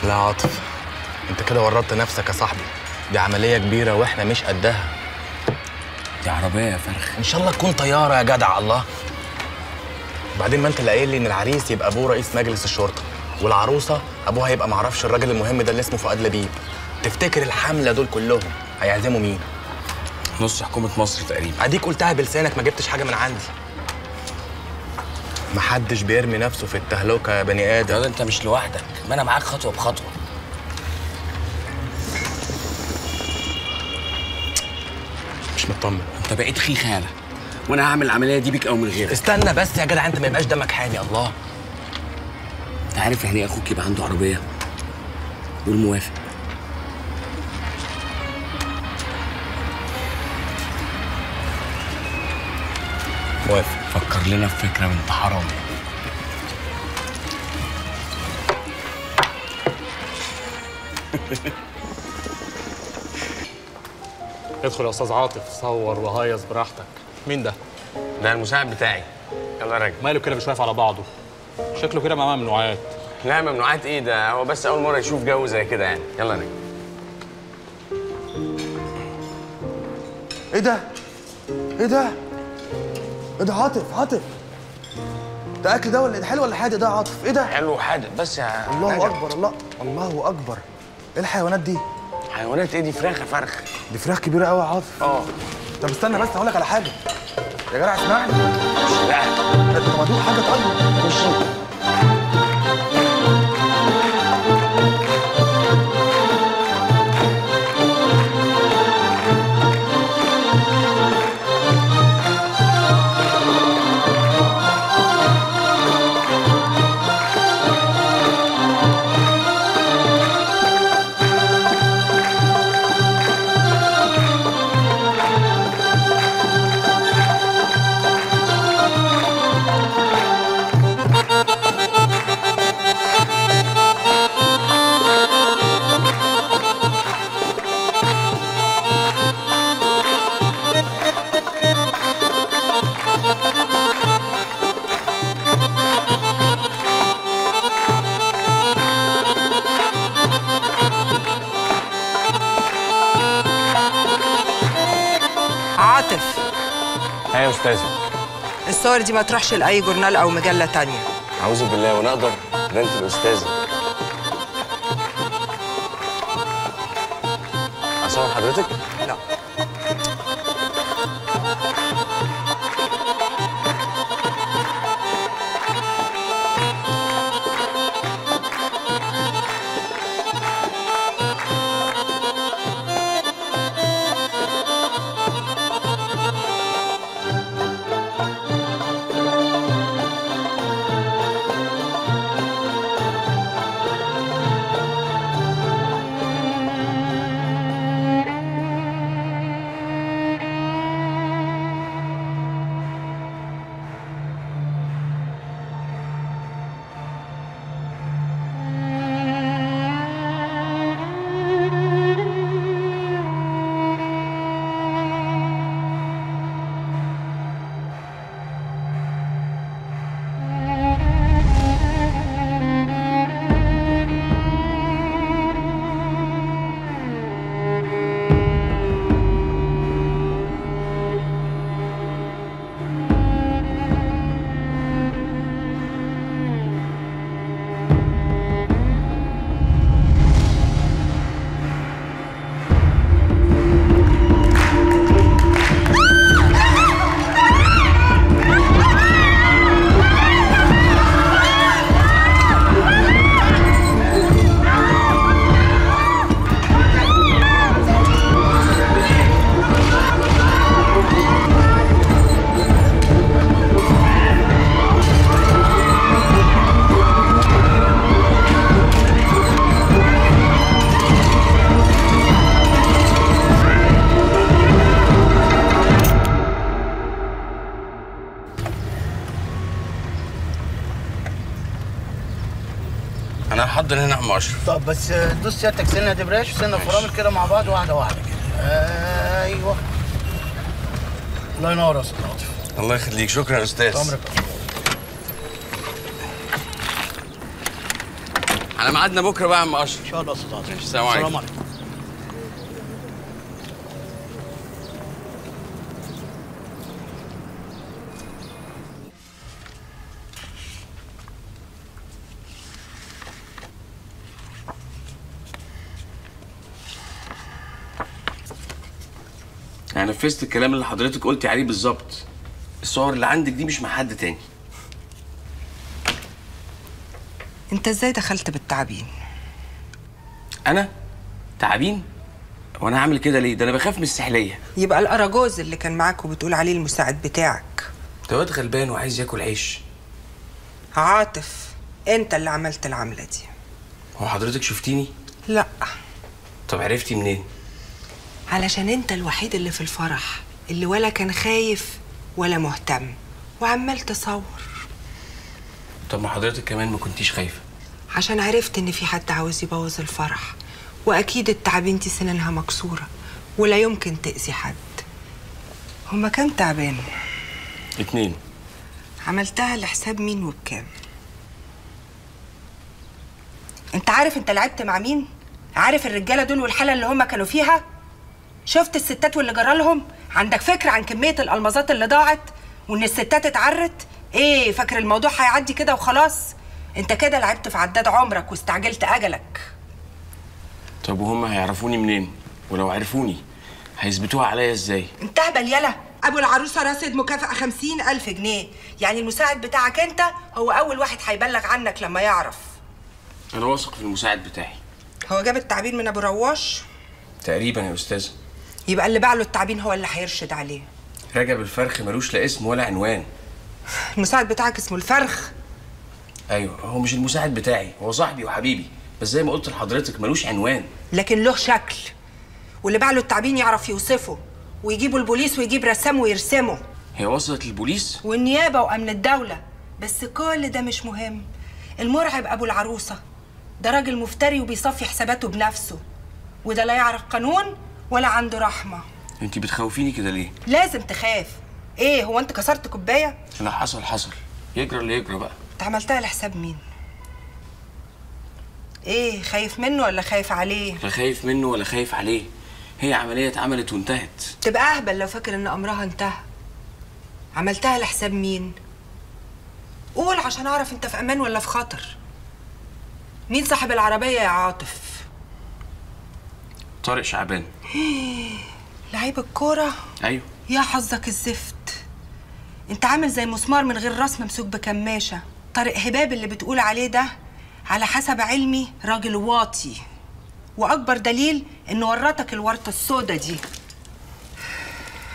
لا عاطف، انت كده ورطت نفسك يا صاحبي، دي عملية كبيرة واحنا مش قدها. دي عربية يا فرخ. ان شاء الله تكون طيارة يا جدع. الله. بعدين ما انت اللي قايل لي ان العريس يبقى ابوه رئيس مجلس الشرطة، والعروسة ابوها يبقى معرفش الراجل المهم ده اللي اسمه فؤاد لبيب. تفتكر الحملة دول كلهم هيعزموا مين؟ نص حكومة مصر تقريبا. اديك قلتها بلسانك، ما جبتش حاجة من عندي. محدش بيرمي نفسه في التهلكة يا بني آدم. يا انت مش لوحدك، ما انا معاك خطوة بخطوة. مش مطمن. انت بقيت خيخة يالا، وانا هعمل العملية دي بيك او من غيرك. استنى بس يا جدع، انت ما يبقاش دمك حامي. الله. انت عارف يعني ايه اخوك يبقى عنده عربية؟ قول موافق. موافق. فكر لنا في فكرة بنت حرام. ادخل يا استاذ عاطف، صور وهيص براحتك. مين ده؟ ده المساعد بتاعي. يلا يا راجل. ماله كده مش واقف على بعضه؟ شكله كده معاه ممنوعات. لا ممنوعات ايه ده؟ هو بس اول مرة يشوف جو زي كده يعني. يلا يا راجل. ايه ده؟ ايه ده؟ ايه ده عاطف؟ عاطف ده اكل ده ولا ايه؟ ده حلو ولا حادق ده يا عاطف؟ ايه ده؟ حلو وحادق بس يا الله اكبر. الله الله اكبر. ايه الحيوانات دي؟ حيوانات ايه دي؟ فراخ يا فرخ. دي فراخ كبيرة قوي يا عاطف. اه. طب استنى بس هقول لك على حاجة يا جدع، اسمعني. لا انت ما تدوق حاجة. طيب مش يا استاذه؟ الصور دي ما تروحش لاي جورنال او مجلة تانية. اعوذ بالله، وانا اقدر؟ ده انت الاستاذة. اصور حضرتك؟ لا. انا هحضر هنا عم اشرف. طب بس دوس سيادتك سنة دبراش وسنة فرامل كده مع بعض، واحدة واحدة كده. ايوه الله ينور يا استاذ عاطف. الله يخليك، شكرا يا استاذ. عمرك. على ميعادنا بكره بقى يا عم اشرف. ان شاء الله يا استاذ عاطف. السلام عليكم. السلام عليكم. انا نفذت الكلام اللي حضرتك قلتي عليه بالظبط. الصور اللي عندك دي مش مع حد تاني. انت ازاي دخلت بالتعابين؟ انا؟ تعابين؟ وانا هعمل كده ليه؟ ده انا بخاف من السحليه. يبقى الاراجوز اللي كان معاك وبتقول عليه المساعد بتاعك. ده واد غلبان وعايز ياكل عيش. عاطف، انت اللي عملت العملة دي. هو حضرتك شفتيني؟ لا. طب عرفتي منين؟ علشان انت الوحيد اللي في الفرح اللي ولا كان خايف ولا مهتم وعمال تصور. طب ما حضرتك كمان ما كنتيش خايفة؟ عشان عرفت ان في حد عاوز يبوظ الفرح، واكيد التعابين دي سنانها مكسورة ولا يمكن تاذي حد. هما كام تعبان؟ 2. عملتها لحساب مين وبكام؟ انت عارف انت لعبت مع مين؟ عارف الرجالة دول والحالة اللي هما كانوا فيها؟ شفت الستات واللي جرالهم؟ عندك فكرة عن كمية الالمازات اللي ضاعت وان الستات اتعرت؟ ايه فاكر الموضوع هيعدي كده وخلاص؟ انت كده لعبت في عداد عمرك واستعجلت اجلك. طب وهم هيعرفوني منين؟ ولو عرفوني هيثبتوها عليا ازاي؟ انت اهبل يالا. ابو العروسة راصد مكافأة 50,000 جنيه، يعني المساعد بتاعك انت هو اول واحد هيبلغ عنك لما يعرف. انا واثق في المساعد بتاعي. هو جاب التعابين من ابو رواش؟ تقريبا يا استاذه. يبقى اللي باع له التعابين هو اللي هيرشد عليه. رجب الفرخ ملوش لا اسم ولا عنوان. المساعد بتاعك اسمه الفرخ؟ ايوه، هو مش المساعد بتاعي، هو صاحبي وحبيبي، بس زي ما قلت لحضرتك ملوش عنوان. لكن له شكل، واللي باع له التعابين يعرف يوصفه، ويجيبوا البوليس ويجيب رسام ويرسمه. هي وصلت للبوليس؟ والنيابه وامن الدولة. بس كل ده مش مهم. المرعب ابو العروسة ده راجل مفتري وبيصفي حساباته بنفسه، وده لا يعرف قانون ولا عنده رحمه. انت بتخوفيني كده ليه؟ لازم تخاف. ايه هو انت كسرت كوباية؟ لا حصل حصل، يجرى اللي يجرى بقى. انت عملتها لحساب مين؟ ايه خايف منه ولا خايف عليه؟ لا خايف منه ولا خايف عليه، هي عملية اتعملت وانتهت. تبقى اهبل لو فاكر ان امرها انتهى. عملتها لحساب مين؟ قول عشان اعرف انت في امان ولا في خطر. مين صاحب العربية يا عاطف؟ طارق شعبان. لعيب الكورة؟ ايوه. يا حظك الزفت، انت عامل زي مسمار من غير راس ممسوك بكماشه. طارق هباب اللي بتقول عليه ده على حسب علمي راجل واطي، واكبر دليل انه ورطك الورطة السودا دي.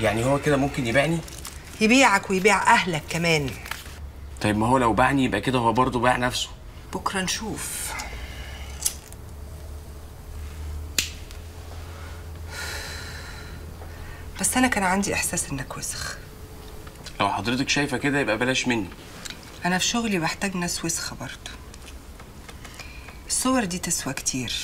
يعني هو كده ممكن يبيعني؟ يبيعك ويبيع اهلك كمان. طيب ما هو لو باعني يبقى كده هو برضه باع نفسه. بكره نشوف. بس انا كان عندي احساس انك وسخ. لو حضرتك شايفه كده يبقى بلاش مني. انا في شغلي بحتاج ناس وسخة برضه. الصور دي تسوى كتير.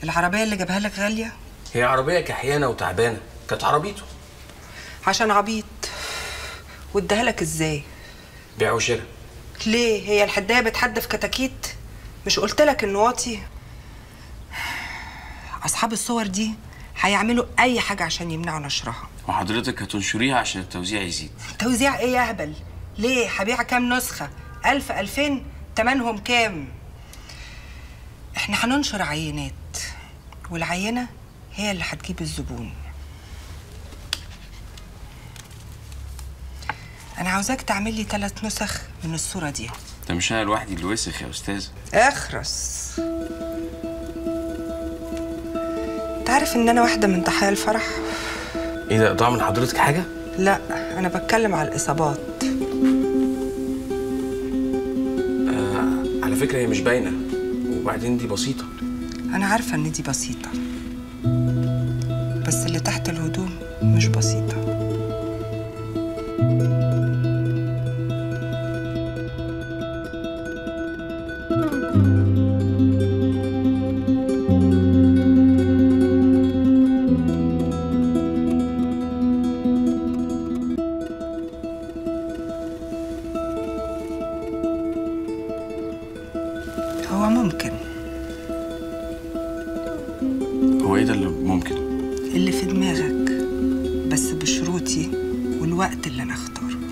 العربية اللي جابها لك غالية؟ هي عربية كحيانه وتعبانه، كانت عربيته. عشان عبيط. واداها لك ازاي؟ بيع وشراء. ليه؟ هي الحدايه بتحدف كتاكيت؟ مش قلت لك انه واطي؟ اصحاب الصور دي هيعملوا اي حاجة عشان يمنعوا نشرها. وحضرتك هتنشريها عشان التوزيع يزيد. توزيع ايه يا اهبل؟ ليه؟ هبيع كام نسخه؟ 1000 2000؟ تمنهم كام؟ احنا هننشر عينات، والعينه هي اللي هتجيب الزبون. انا عاوزاك تعمل لي 3 نسخ من الصورة دي. ده مش انا لوحدي اللي وسخ يا استاذه. اخرس. تعرف ان انا واحدة من ضحايا الفرح؟ ايه ده؟ ضاع من حضرتك حاجة؟ لا، انا بتكلم على الاصابات. على فكرة هي مش باينة، وبعدين دي بسيطة. انا عارفه ان دي بسيطة، بس اللي تحت الهدوم مش بسيطة. هو ممكن هو ايه ده اللي ممكن؟ اللي في دماغك، بس بشروطي والوقت اللي انا اختاره.